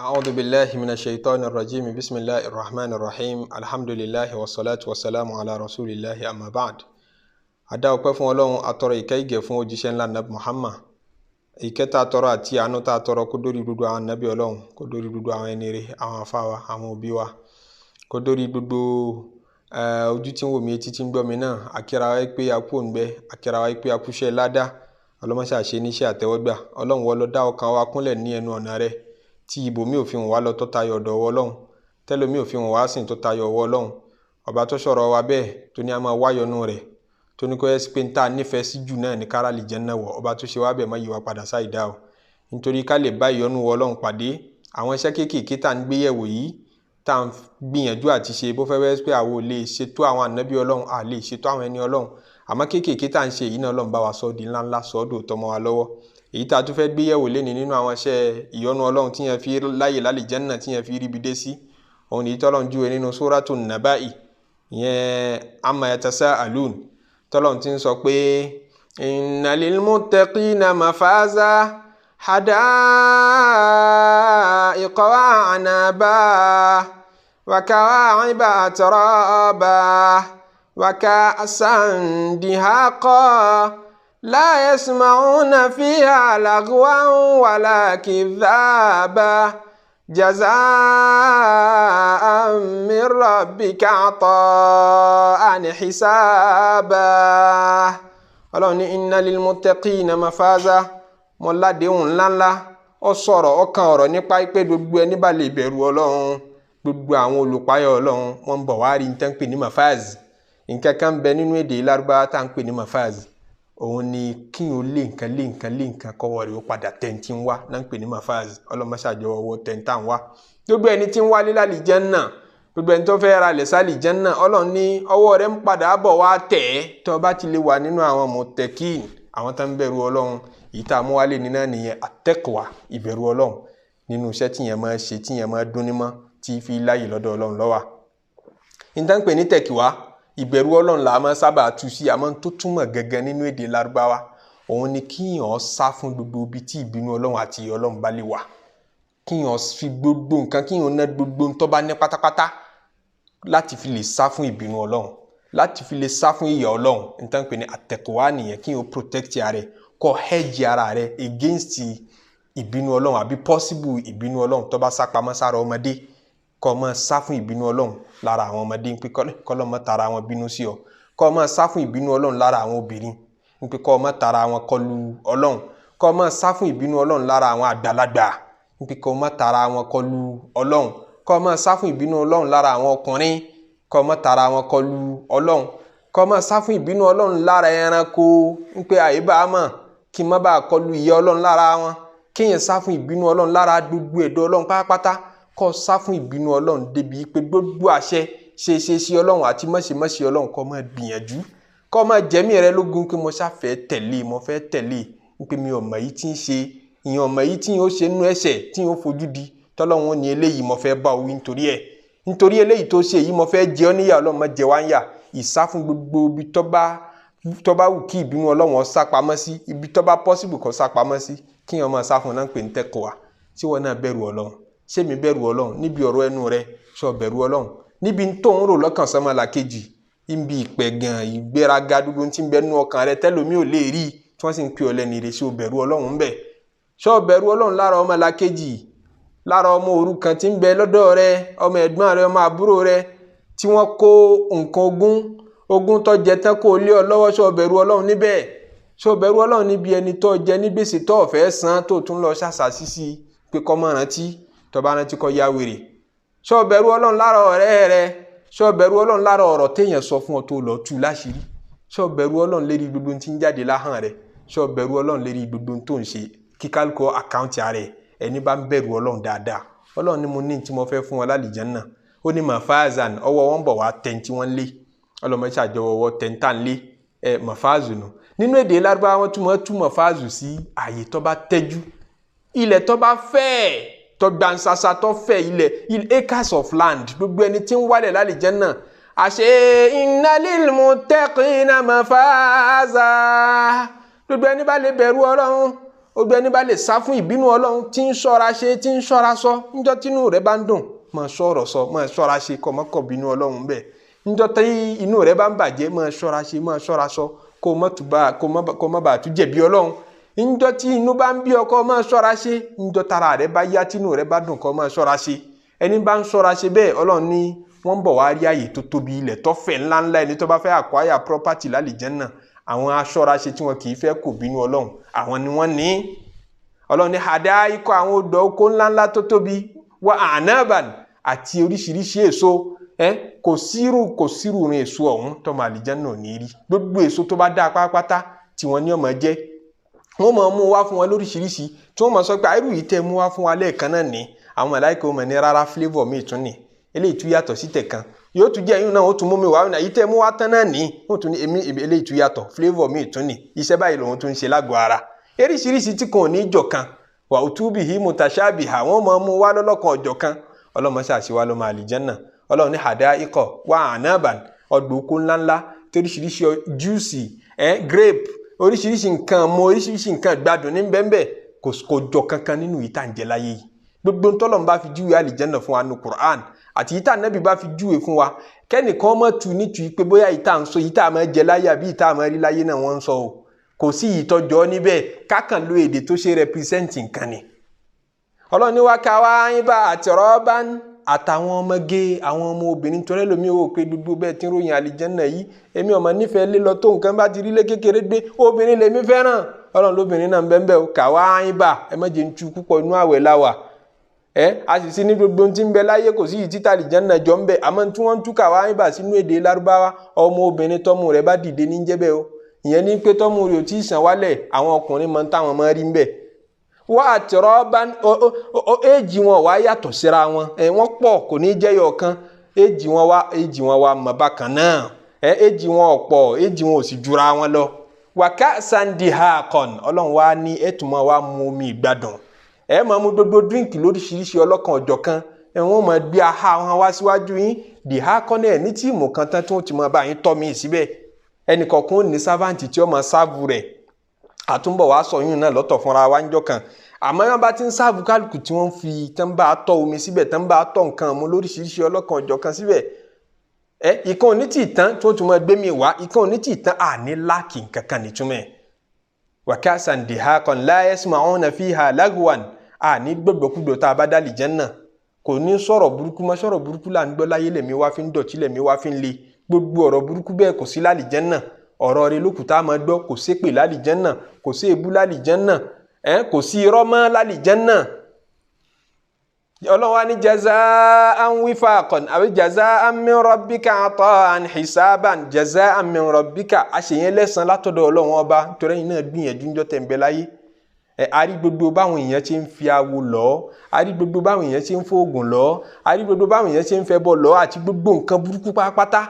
أعوذ بالله من الشيطان الرجيم. بسم الله الرحمن الرحيم. الحمد لله والصلاة والسلام على رسول الله. أما بعد، a dá ọpẹ́ fún Ọlọ́run, atọrọ ìkẹ́ ìgẹ̀ fún òjíṣẹ́ ńlá Nabi Muhammad. Ìkẹ́ tá a tọrọ àti àánú tá a tọrọ kó dórí gbogbo àwọn nàbí Ọlọ́run, kó dórí gbogbo àwọn ẹni rere, àwọn afáwa, àwọn òbí wa, kó dórí gbogbo ojú tí ń wò mí, etí tí ń gbọ́ mi náà. Akíra wa pé a kú òǹgbẹ, akíra wa pé a kú iṣẹ́ ládá. Ọlọ́mọṣà ṣe níṣẹ́ àtẹ́wọ́gbà. Ọlọ́run, wọ́n lọ dá ọkàn wa kúnlẹ̀ ní ẹnu ọ̀nà rẹ̀, tí ibòmí òfin wà lọ tó tayọ ọ̀dọ̀ ọwọ́ Ọlọ́run, tẹ́lómi òfin wà sìn tó tayọ ọwọ́ Ọlọ́run. Ọba tó sọ̀rọ̀ wa bẹ́ẹ̀, tó ní a máa wáyọnú rẹ̀, tó ní kó yẹ pé ń tà nífẹ̀ẹ́ sí jù náà ní káràlì jẹ́ náà wọ̀. Ọba tó ṣe wá bẹ́ẹ̀, má yí wa padà sáì dá o, nítorí ká lè bá ìyọ́nú wọ Ọlọ́run pàdé. Àwọn iṣẹ́ kéékèèké tá à ń gbé yẹ̀wò yìí, tá à ń gbìyànjú àti ṣe, bó fẹ́ wẹ́ pé àwọn ò lè ṣètò àwọn ànábì Ọlọ́run, à lè ṣètò àwọn ẹni Ọlọ́run, àmọ́ kéékèèké tá à ń ṣe yìí náà, Ọlọ́run bá wa sọ di ńláńlá, sọ ọ́ dòótọ́ mọ́ wa lọ́wọ́. Èyí tá a tún fẹ́ gbé yẹ̀wò léni nínú àwọn iṣẹ́ ìyọ́nú Ọlọ́run tí yẹn fi láyè lálẹ́ Jánnà, tí yẹn fi ríbi dé sí, òun nìyí tọ́lọ́run júwe nínú Suratu Naba'i, ìyẹn amma yatasa'alun, tọ́lọ́run ti ń sọ pé inna lil muttaqina mafaza hada'iqa wa a'naba wa kawa'iba atraba wa ka'san dihaqa la yasma'una fiha lagwan wala kidhaba jaza'an min rabbika ata'an hisaba. Ọlọ́run ní inna lil muttaqina mafaza, mọ́ ládéhùn ńláńlá. Ó sọ̀rọ̀ ọkàn ọ̀rọ̀ nípa pé gbogbo ẹni bá lè bẹ̀rù Ọlọ́run, gbogbo àwọn olùpáyọ̀ Ọlọ́run, wọ́n ń bọ̀ wá rí nǹkan pè ní mafaz. Nǹkan kan bẹ nínú èdè Lárúbáwá tá à ń pè ní mafaz. Òun ni kí n ò lé nǹkan, lé nǹkan, lé nǹkan, kọ́wọ́ rẹ̀ ó padà tẹ̀ǹtì ń wá náà ń pè ní mafaz. Ọlọ́mọṣàjọ ọwọ́ tẹ̀ǹtà ń wá. Gbogbo ẹni tí ń wá lílá lè Jánnà, gbogbo ẹni tó fẹ́ ra lẹ̀ sálì Jánnà, Ọlọ́run ní ọwọ́ rẹ̀ ń padà bọ̀ wá tẹ̀ ẹ́, tó bá ti lè wà nínú àwọn mọ̀tẹ́kìn, àwọn tó ń bẹ̀rù Ọlọ́run. Èyí tá a mú wálé ní náà nìyẹn, àtẹ́kùwà, ìbẹ̀rù Ọlọ́run nínú iṣẹ́ tí yẹn máa ṣe, tí yẹn máa dún ní mọ́, tí fi láyè lọ́dọ̀ Ọlọ́run ló wà. Níta ń pè ní tẹ̀kíwá, ìbẹ̀rù Ọlọ́run là máa sábà tú sí, àmọ́ tó túmọ̀ gangan nínú èdè Lárúbáwá, òun ni kíyàn sá fún gbogbo ibi tí ìbínú Ọlọ́run àti ìyà Ọlọ́run bá lè wà, kíyàn fi gbogbo nǹkan, kíyàn ná gbogbo tó bá ní pátápátá láti fi lè sá fún ìbínú Ọlọ́run, láti fi lè sá fún ìyà Ọlọ́run. Níta ń pè ní àtẹ̀kùwá nìyẹn, kíyàn protect ara rẹ̀, kó hedge ara rẹ̀ against ìbínú Ọlọ́run àbí possible ìbínú Ọlọ́run tó bá sá pamọ́ sára ọmọdé. Kó máa sá fún ìbínú Ọlọ́run lára àwọn ọmọdé, ń pé kọ́lọ́ má tara wọn bínú sí ọ. Kó máa sá fún ìbínú Ọlọ́run lára àwọn obìnrin, ń pé kó má tara wọn kọlu Ọlọ́run. Kó máa sá fún ìbínú Ọlọ́run lára àwọn àgbàlagbà, ń pé kó má tara wọn kọlu Ọlọ́run. Kó máa sá fún ìbínú Ọlọ́run lára àwọn ọkùnrin, kó má tara wọn kọlu Ọlọ́run. Kó máa sá fún ìbínú Ọlọ́run lára ẹranko, ń pé àyíbá mọ̀ kí n má bàa kọlu ìyà Ọlọ́run lára wọn. Kéèyàn sá fún ìbínú Ọlọ́run lára gbogbo ẹ̀dọ́ Ọlọ́run pátápátá, kó sá fún ìbínú Ọlọ́run débi pé gbogbo àṣẹ ṣe ṣe ṣe Ọlọ́run àti mọ̀ṣe mọ̀ṣe Ọlọ́run, kó máa gbìyànjú, kó máa jẹ́mí rẹ lógún pé mo ṣàfẹ́ tẹ̀lé, mo fẹ́ tẹ̀lé, pé mi ò mọ̀ yìí tí ń ṣe, ìyẹn ọmọ yìí tí yóò ṣe nínú ẹ̀ṣẹ̀ tí yóò fojú di tọ́lọ́run ní eléyìí mo fẹ́ bá wí nítorí ẹ̀, nítorí eléyìí tó ṣe yìí mo fẹ́ jẹ ọ́ níyà. Ọlọ́run má jẹ wá ń yà. Ìsá fún gbogbo ibi tó bá wù kí ìbínú Ọlọ́run sá pamọ́ sí, ibi tó bá possible kó sá pamọ́ sí, kí wọ́n máa sá fún náà ń pè ní tẹ́kọ̀ọ́. Tí wọ́n náà bẹ̀rù Ọlọ́run, ṣé mi bẹ̀rù Ọlọ́run? Níbi ọ̀rọ̀ ẹnu rẹ, ṣó bẹ̀rù Ọlọ́run? Níbi tó ń rò lọ́kàn sọ́mọ làkejì, níbi ìpẹ̀gàn, ìgbéraga, gbogbo tí ń bẹ nínú ọkàn rẹ tẹ́lómi ò lè rí, tí wọ́n sì ń pè ọ́ lẹ́nu ire, ṣé o bẹ̀rù Ọlọ́run ń bẹ̀? Ṣó bẹ̀rù Ọlọ́run lára ọmọ làkejì, lára ọmọ òrukàn tí ń bẹ lọ́dọ̀ rẹ, ọmọ ẹ̀gbọ́n rẹ, ọmọ àbúrò rẹ, tí wọ́n kó nǹkan ogún tó jẹ tán kó lé ọ lọ́wọ́, ṣó bẹ̀rù Ọlọ́run níbẹ̀? Ṣó bẹ̀rù Ọlọ́run níbi ẹni tó jẹ ní gbèsè tó fẹ́ san, tó tún lọ ṣàṣà sísí pé kó má rántí, tó bá rántí kó ya wèrè? Ṣó bẹ̀rù Ọlọ́run lára ọ̀rẹ́ rẹ? Ṣó bẹ̀rù Ọlọ́run lára ọ̀rọ̀ téèyàn sọ fún ọ tó lọ tú láṣìírí? Ṣó bẹ̀rù Ọlọ́run lérí gbogbo tí ń jáde láhàn rẹ? Ṣó bẹ̀rù Ọlọ́run lérí gbogbo tó ń ṣe? Kíkálukọ àkáǹtì rẹ. Ẹni bá ń bẹ̀rù Ọlọ́run dáadáa, Ọlọ́run ní mo ní tí mo fẹ́ fún wọn lálìjánnà. Ó ní mafazan, ọwọ́ wọn bọ̀ wá tẹ̀ tí wọ́n lé. Ọlọ́mọ ṣàjọwọ́ ọwọ́ tẹ̀ ń tà ń lé ẹ mafazu nù. Nínú èdè Lárúbáwá, wọn túmọ̀ tú mafazu sí àyè tó bá tẹ́jú, ilẹ̀ tó bá fẹ̀, tó gbansasa, tó fẹ̀, ilẹ̀, acres of land. Gbogbo ẹni tí ń wálẹ̀ lálìjánnà, àṣẹ inna lil muttaqina mafaza, gbogbo ẹni bá lè bẹ̀rù Ọlọ́run. Gbogbo ẹni bá lè sá fún ìbínú Ọlọ́run, tí ń ṣọ́ra ṣe, tí ń ṣọ́ra sọ, níjọ́ tínú rẹ̀ bá ń dùn, máa ṣọ́rọ̀ sọ, máa ṣọ́ra ṣe, kó má kọ̀ bínú Ọlọ́run bẹ́ẹ̀. Níjọ́ tí inú rẹ̀ bá ń bàjẹ́, máa ṣọ́ra ṣe, máa ṣọ́ra sọ, kó má bàa tún jẹ̀bi Ọlọ́run. Níjọ́ tí inú bá ń bí ọ, kó máa ṣọ́ra ṣe. Níjọ́ tara rẹ̀ bá yá, tínú rẹ̀ bá dùn, kó máa ṣọ́ra ṣe. Ẹni bá ń ṣọ́ra ṣe bẹ́ẹ̀, Ọlọ́run ní wọ́n ń bọ̀ wá rí àyè tó tóbi, ilẹ̀ tó fẹ̀ ńláńlá. Ẹni tó bá fẹ́ acquire property lálìjánnà, àwọn aṣọ́ra ṣe tí wọn kì í fẹ́ kò bínú Ọlọ́run, àwọn ni wọ́n ní. Ọlọ́run ní hadaikọ, àwọn odò oko ńláńlá tó tóbi, wa anaban, àti oríṣiríṣi èso. Kò sírù rin èso ọ̀hún tọmọ àlìjánnà ò ní rí. Gbogbo èso tó bá dáa pátápátá tí wọ́n ní ọmọ jẹ́, wọ́n máa mú wá fún wọn lóríṣiríṣi, tí wọ́n máa sọ pé àìrù yìí tẹ́ mú wá fún wa lẹ́ẹ̀kan náà ní. Àwọn màláíkà ó máa ní rárá, flavour míì tún ní, eléyìí tún yàtọ̀ sí tẹ̀kan, yóò tún jẹ́ ẹ̀yún náà, ó tún mú mi wá, èyí tẹ́ mú wá tán náà ní, wọ́n tún ní èmi eléyìí tún yàtọ̀, flavour míì tún ní, iṣẹ́ báyìí lòun tún ń ṣe lágọ̀ọ́ ara. Eríṣiríṣi tí kò ní jọ kan, wà ó túbì hí mutashabiha, wọ́n máa mú wá lọ́lọ́kan ọ̀jọ̀ kan. Ọlọ́mọ ṣàṣìwá lọ́mọ àlìjánnà. Ọlọ́run ní hadaikọ wa anaban, ọgbà oko ńláńlá toríṣiríṣi júùsì, grape, oríṣiríṣi nǹkan mọ, oríṣiríṣi nǹkan gbádùn ní bẹ́ẹ̀nbẹ́ẹ̀, kò jọ kankan nínú yìí tá à ń jẹ láyé yìí. Gbogbo ntọ́lọ́run bá fi júwe àlìjánnà fún wa nu Qur'an, àti yìí tá Ànábì bá fi júwe fún wa, kẹ́nìkan mọ̀ tu ní tu pé bóyá yìí tá à ń sọ, yìí tá à máa jẹ láyé àbí yìí tá à máa rí láyé náà wọ́n ń sọ o. Kò sí ìtọ́jọ́ níbẹ̀, kákan lo èdè tó ṣe represent nǹkan ni. Ọlọ́run ní wa kawa'iba atraban, àtàwọn ọmọge, àwọn ọmọ obìnrin, torí ẹlòmíì wò pé gbogbo bẹ́ẹ̀ tí ń ròyìn àlìjánnà yìí, èmi ọmọ nífẹ̀ẹ́ lé lọ tó nǹkan bá ti rí lé kékeré gbé, obìnrin lèmi fẹ́ràn. Ọlọ́run lóbìnrin náà ń bẹ́ẹ̀ bẹ́ẹ̀ o. Kawa'iba, ẹ má jẹ́ ń tu púpọ̀, inú àwẹ̀ la wà. A sì sí ní gbogbo tí ń bẹ láyé, kò sí ìtítà àlìjánnà jọ ń bẹ. Àmọ́ tí wọ́n ń tú kawa'iba sínú èdè Lárúbáwá, ọmọ obìnrin tọ́mú rẹ̀ bá dìde ní jẹ́ bẹ́ẹ̀ o. Ìyẹn ní pé tọ́mú rẹ̀ ò tí ì sàn wálẹ̀, àwọn ọkùnrin mọ táwọn máa rí ń bẹ̀. Wá àtẹ̀rọ̀ bá éèjì wọn wá yàtọ̀ síra wọn, wọ́n pọ̀, kò ní jẹ́ yọ̀ọ̀kan. Éèjì wọn wá mọ̀ bákan náà, éèjì wọn ọ̀pọ̀, éèjì wọn ò sì jura wọn lọ. Wàká sandihakon, Ọlọ́run wá ní ẹ̀tùmọ̀ wá mu omi ìgbádùn, ẹ máa mu gbogbo drink lóríṣiríṣi ọlọ́kan ọ̀jọ̀kan. Wọ́n máa gbé aha wọn wá síwájú yín, dihakon ẹ̀ ní tíìmù kan tán tí wọ́n ti máa bá yín tọ́ mi síbẹ̀. Ẹnìkọ̀ọ̀kan ó ní servant tí ó máa serve rẹ̀. Àtúnbọ̀ wá sọ yún náà lọ́tọ̀ fúnra wa ń jọ kan. Àmọ́ wọn bá ti ń serve kálukú, tí wọ́n fi tán bá tọ́ omi síbẹ̀, tán bá tọ́ nǹkan mu lóríṣiríṣi ọlọ́kan ọ̀jọ̀kan síbẹ̀, ìkan òní tì tán tí wọ́n tún máa gbé mi wá, ìkan òní tì tán, àní láàkì nǹkan kan nítumẹ̀. Wa ka'san dihaqan la yasma'una fiha lagwan, àní gbogbogbò tá a bá dá àlìjánnà, kò ní sọ̀rọ̀ burúkú mọ́. Sọ̀rọ̀ burúkú là ń gbọ́ láyé, lẹ̀mí wá fi ń dọ̀tí, lẹ̀mí wá fi ń le. Gbogbo ọ̀rọ̀ burúkú bẹ́ẹ̀ kò sí lálìjánnà. Ọ̀rọ̀ rẹ̀ lókùn tá a máa gbọ́. Kò ṣépè lálìjánnà, kò sí èébú lálìjánnà, kò sí irọ́ mọ́ lálìjánnà. Ọlọ́run wa ní jaza'an wifaqan, àbí jaza'an min rabbika ata'an hisaban. Jaza'an min rabbika, àṣeyẹn lẹ́sàn látọ̀dọ̀ Ọlọ́run ọba, torí ẹ̀yin náà gbìyànjú ńjọ́ tẹ̀ ń bẹ láyé. A rí gbogbo báwọn èèyàn ṣe ń fi awo lọ, a rí gbogbo báwọn èèyàn ṣe ń fóògùn lọ, a rí gbogbo báwọn èèyàn ṣe ń fẹ́ bọ́ lọ, àti gbogbo nǹkan burúkú pátápátá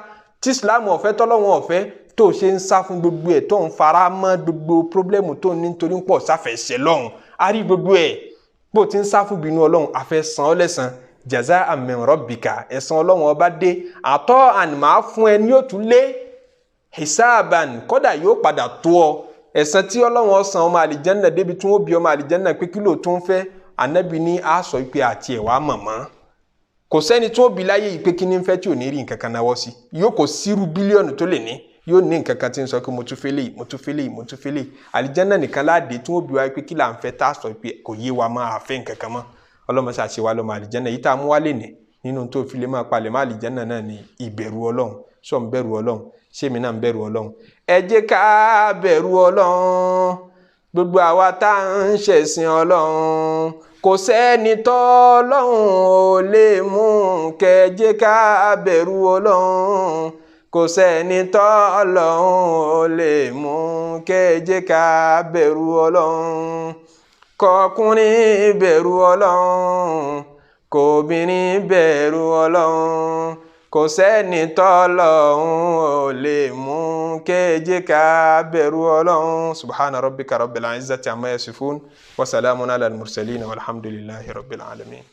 tí Islam ọ̀fẹ́, tọ́lọ́wọ́n ọ̀fẹ́, tó ṣe ń sá fún gbogbo ẹ̀, tó ń fara mọ́ gbogbo problem tó ní nítorí ń pọ̀ sáfẹ̀ṣẹ̀ lọ́hùn. A rí gbogbo ẹ̀ bó ti ń sá fún bínú Ọlọ́run, àfẹ́ san ọ́ lẹ́san. Jaza'an min rabbika, ẹ̀san Ọlọ́run ọba dé. Ata'an, máa fún ẹ ní òtún lé, hisaban, kódà yóò padà tó ọ. Ẹ̀san tí Ọlọ́run ọ̀sán ọmọ àlìjánná débi tí wọ́n bí ọmọ àlìjánná pé kí ló tún fẹ́, Ànábì ní a sọ pé àti ẹ̀ wá mọ̀mọ́. Kò sẹ́ni tí wọ́n bí láyé yìí pé kí ní fẹ́ tí ò ní rí nǹkan kan náwó sí. Yóò kò sírú bílíọ̀nù tó lè ní, yóò ní nǹkan kan tí ń sọ pé mo tún fẹ́ léyìí, mo tún fẹ́ léyìí, mo tún fẹ́ léyìí. Àlìjánná nìkan láàdé tí wọ́n bí wá pé kí là ń fẹ́, tá a sọ pé kò yé wa, máa fẹ́ nǹkan kan mọ́. Ọlọ́mọ ṣàṣe wa lọ́mọ àlìjánná. Yìí tá a mú wálé ní nínú tó fi lè máa palẹ̀ mọ́ àlìjánná náà ní ìbẹ̀rù Ọlọ́run. Sọ ń bẹ̀rù Ọlọ́run? Ṣé mi náà ń bẹ̀rù Ọlọ́run? Ẹ jẹ́ ká bẹ̀rù Ọlọ́run, gbogbo àwa tá à ń ṣẹ̀sìn Ọlọ́run. Kò sẹ́ni tọ́lọ́run ò lè mú, kẹ́ jẹ́ ká bẹ̀rù Ọlọ́run. Kò sẹ́ni tọ́lọ́run ò lè mú, kẹ́ jẹ́ ká bẹ̀rù Ọlọ́run. Kọkùnrin bẹ̀rù Ọlọ́run, kòbìnrin bẹ̀rù Ọlọ́run. Kò sẹ́ni tọ́lọ́run ò lè mú, kẹ́ jẹ́ ká bẹ̀rù Ọlọ́run. Subhana rabbika rabbil izzati amma yasifun, wa salamun ala al-mursalin, walhamdulillahi rabbil alamin.